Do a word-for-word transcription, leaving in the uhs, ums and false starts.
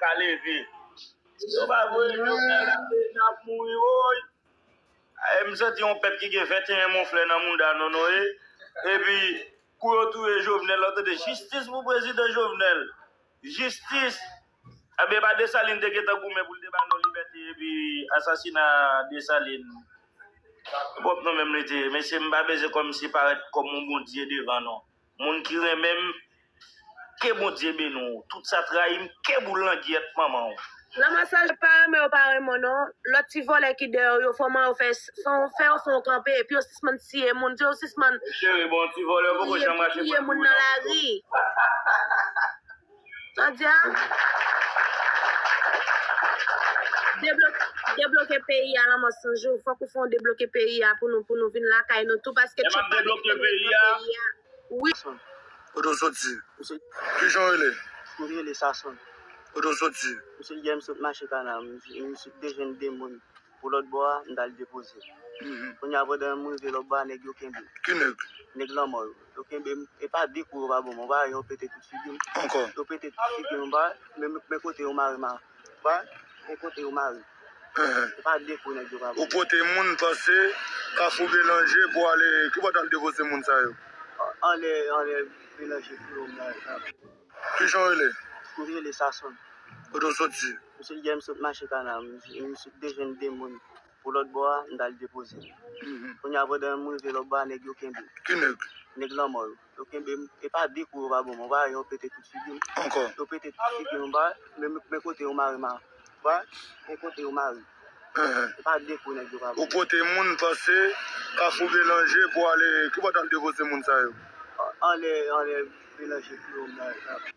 ka leve. Yo pa voye Jovenel la, n ap mouri, woy. E, m santi yon pèp ki gen venteyen moflè nan mouda nou, nou ye. Epi, kou yo touye Jovenel, w tande jistis pou prezidan Jovenel. Jistis. Ebyen, pa Desalin te gentan goumen pou l te ba nou libète epi asasina Desalin. Pwòp nou menm li te ye. Mesye, m pa bezwen kòmsi parèt kòm yon bondye devan nou. Moun ki renmen m, ke Bondye beni w. Tout sa trayi m, ke boul langyèt manman w. Lanmò sa, yo pa renmen, yo pa renmen w non. Lòt ti vòlè ki dèyè w yo, fò man yo fè, fè, fè yo fè w kanpe, epi yo sispann tiye moun, yo sispann. Cheri, bon, ti vòlè poko janm mache tiye moun nan lari. Tande a? Debloke, debloke peyi a, Lanmò san jou. Fòk ou fè yon debloke peyi a pou nou, pou nou vin lakay nou tou, paske Trump pa vin debloke peyi a. Wi. Kote w soti? Kijan w rele? M rele Sason. Kote w soti? M se yè m sot mache kanal, m, m sot dejwenn de moun. Pou lòt bò a, m t al depoze. Mhm. Kounye a, pandan m rive lòt bò a, nèg yo kenbe m. Ki nèg? Nèg lanmò yo. Yo kenbe m, e pa de kou yo pa ban m, yo pete tout figi m. Ankò? Yo pete tout figi m, men, men kote yo mare m a. Ba, men kote yo mare m. Enhen. E pa de kou nèg yo pa ban m. Ou pote moun pase Kafou Belanje pou ale, ki bò w t al depoze moun sa yo? Anlè, anlè Belanje pou yo m nan. Kijan w rele? M rele Sason. Kote w soti? M se yè m sot mache kanal, m, m sot dejwenn de moun. Pou lòt bò a, m t al depoze. Mhm. Kounye a, pandan m rive lòt bò a, nèg yo kenbe m. Ki nèg? Nèg lanmò yo. Yo kenbe m, e pa de kou yo pa ban m, yo pete tout figi m. Ankò? Yo pete tout figi m, ba, men, men kote yo mare m a. Ba, men kote yo mare m. Enhen. E pa de kou nèg yo pa ban m. Ou pote moun pase Kafou Belanje pou ale, ki bò w t al depoze moun sa yo? Anlè, anlè Belanje pou yo m nan.